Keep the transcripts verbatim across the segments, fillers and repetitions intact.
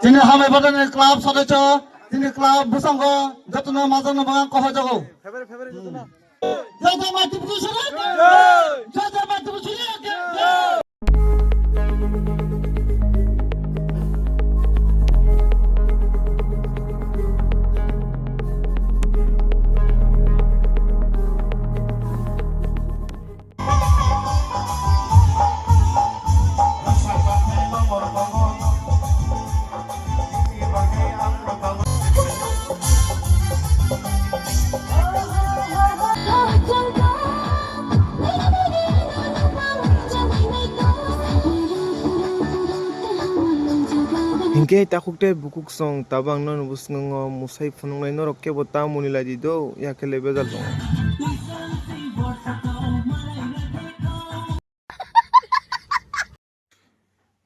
Ini hamai badani club sodosyo, ini club bwskango jotono majakno bagwi kok hojago. Jai jai Mai Tripura Suri ki jai. Jai jai Mai Tripura Suri ki jai. Hinkhe takhuk tei bukhuk song tabang nono bwskango mwsai phunuknai norok kebo ta muni lai di do, yakhe le bejal tongo.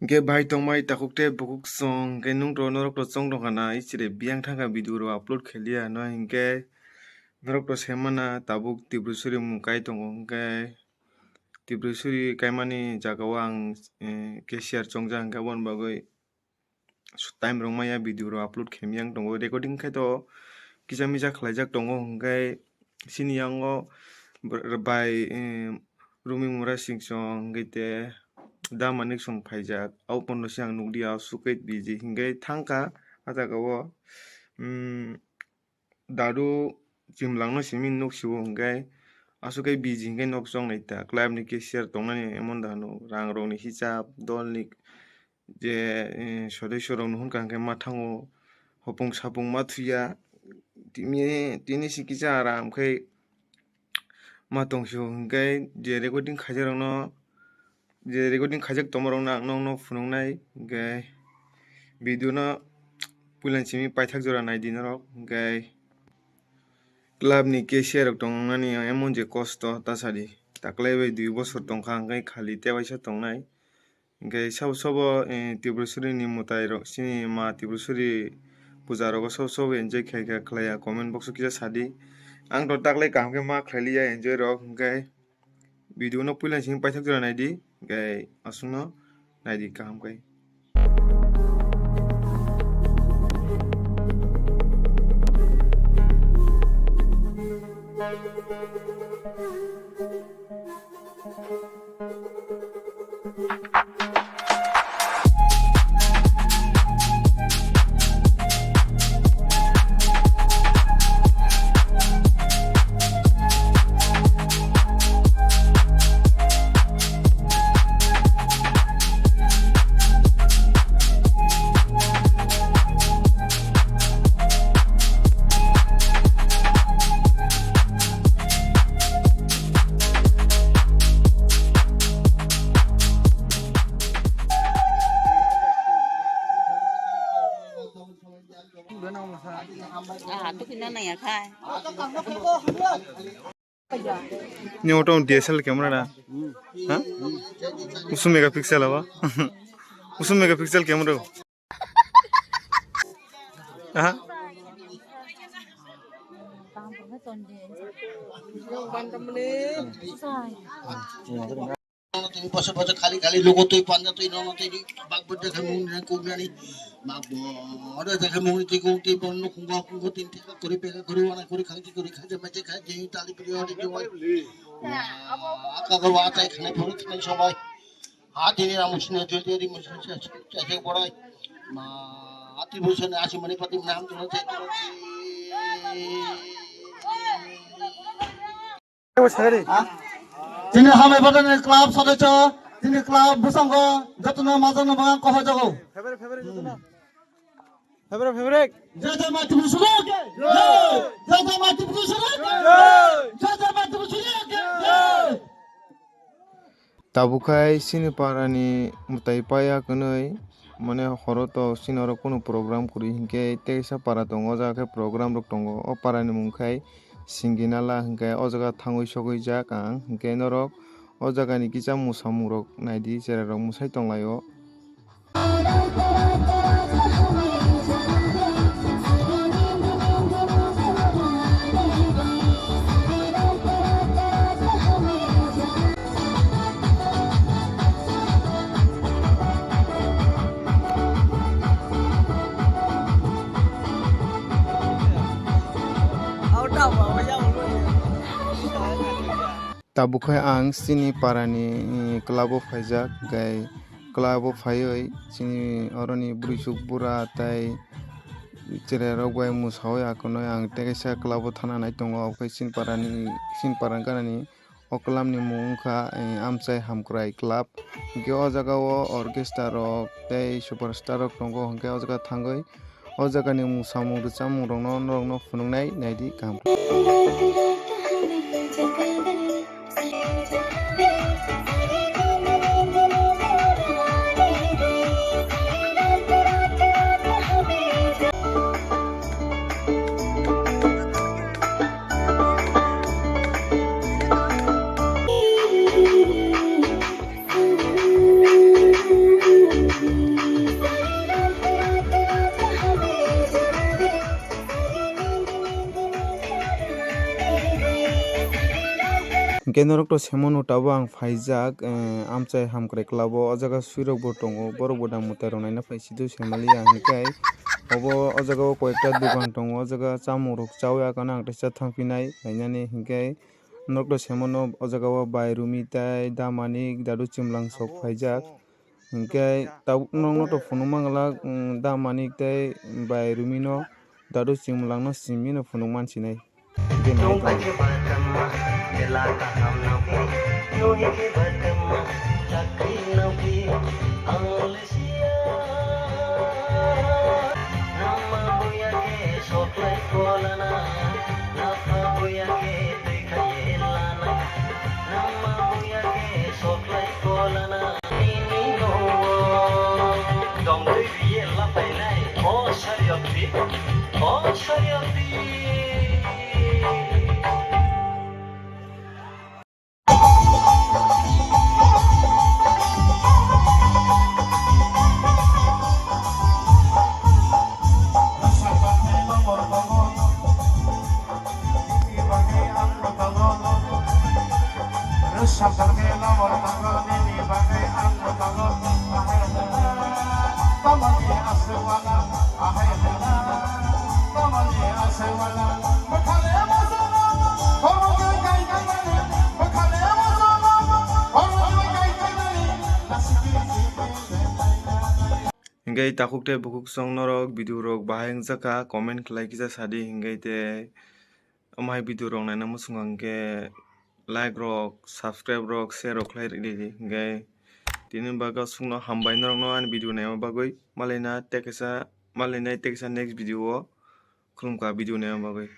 Hinkhe bhai tongmai takhuk tei bukhuk song hinkhe nwng to norok to chong tongkha na, ichire biyang thangkha video rok upload khailiya no hinkhe norok to sai mana tabuk Tripura Suri mung kai tongo hinkhe Tripura Suri kaimani jagao ang, eh, cashier chongjak hinkhe aboni bagwi time rwngmaya video rok upload khaimya wng tongo, recording khai to kisa misa khlaijak tongo hinkhe chini yango br-, bai, eh, Rumi Mura Singson hinkhe te Da Manik Song phaijak, abo pono se ang nukliya, aswk khe busy hinkhe thangkha ah jagao, um, Dadu chimlangno simi nuk sio hinkhe aswk khe busy hinkhe nok chongnai ta club ni cashier tongnani emon da hwno rang rokni hisab dolni je, eh, sodosyo rokno hwnkha hinkhe ma thango hopung sapung ma thuya tini, tini si kisa aram khe ma tongsio hinkhe je recording khaijakrokno je recording khaijak tongmarokno ang nokno phunuknai, hinkhe video no puilani simi paithak jora naidi norok, hinkhe club ni cashier rok tongnani emon je kosto ta sadi, taklai bai dui bosor tongkha, hinkhe khali tebaisa tongnai, hinkhe sabo sabo, eh, Tripura Suri ni mwtai rok, chini ma Tripura Suri puja rogo sabo sabo enjoy khaikha khlaiya, comment box o kisa sadi, ang to taklai kaham khe ma khlailiya enjoy rok, hinkhe. Video no puila sing paithak jora naidi, hinkhe aswkno naidi kaham khe. Ah, tu kina nang ya khai. Ni auto D S L L camera na? Ha? Usum megapixel apa? Usum megapixel camera. Aha. Tini bosor bosor khali khali logo twi panja twi nono twi bak bwrwi khe mung nang kuk nani. Bak bwrwi khe mung twi kuk twi bono khungo khungo tini theka kori peka kori wana kori khangti kori khaja maje khaja tali piri ori jowai. Aka koro atai khane phuru khane sobai. Ha tini ramu sine jodi ori musu se se borai. Ma ati bu sene asi mani pati nam tu se. Tini hamai badani club sodosyo, tini club bwskango jotono majakno bagwi kok hojago. Favorite, favorite jotono. Favorite, favorite. Jai jai Mai Tripura Suri ki jai. Jai jai Mai Tripura Suri ki jai. Jai jai Mai Tripura Suri ki jai. Tabuk khai chini parani mwtai paya kwnwi, mane horo to chini oro kunu program kwrwi hinkhe teisa para tongo, o jaga khe program rok tongo. O parani mung khai Singinala hinkhe o jaga thangwi sogwi jak ang, hinkhe norok o jagani kisa mwsamung rok naidi, cherai rok mwsai tonglaio. Tabuk khe ang chini parani, eh, club o phaijak, hwnkhe club o phaiwi chini oroni bwrwisuk bura tei chwrairok bai mwsawi akonwi ang tei kaisa club o thana nai tongo. Obo khe chini parani, chini parani ganani o club ni mung wngkha, eh, Amchai Hamkrai Club. Hwnkhe o jaga o orchestra rok tei superstar rok tongo, hwnkhe o jaga thangwi o jagani mung samung rwchapmung rokno norokno phunuknai naidi kaham khe. Hwnkhe norok to semano tabuk ang phaijak, eh, Amchai Hamkrai Club o, o jaga suirok bo tongo, borok bo dam mwtai rok naina phai sidu semaliya hwnkhe obo o jaga o koyekta dogan tongo, o jaga chamung rok chawi akhano ang teisa thangphinai nainani hwnkhe norok to semano o jaga o bai Rumi tei da Manik dadu Chimlang sok phaijak. Hwnkhe tabuk nokno to phunuk mangala, mm, da Manik tei bai Rumi no dadu Chimlang no simi no phunuk mansinai. Bini hai tong. Hingke takhuk tei bukhuk song norok video rok bahai wngjakha, comment khlai kisa sadi, hingke te omo hai video rok naina muchung hingke like rok, subscribe rok, share rok khlai ridi, hingke tini bagwi songno hambai norokno ani video naima bagwi, malaina tei kisa, malaina tei kisa next video o khulumkha video naima bagwi.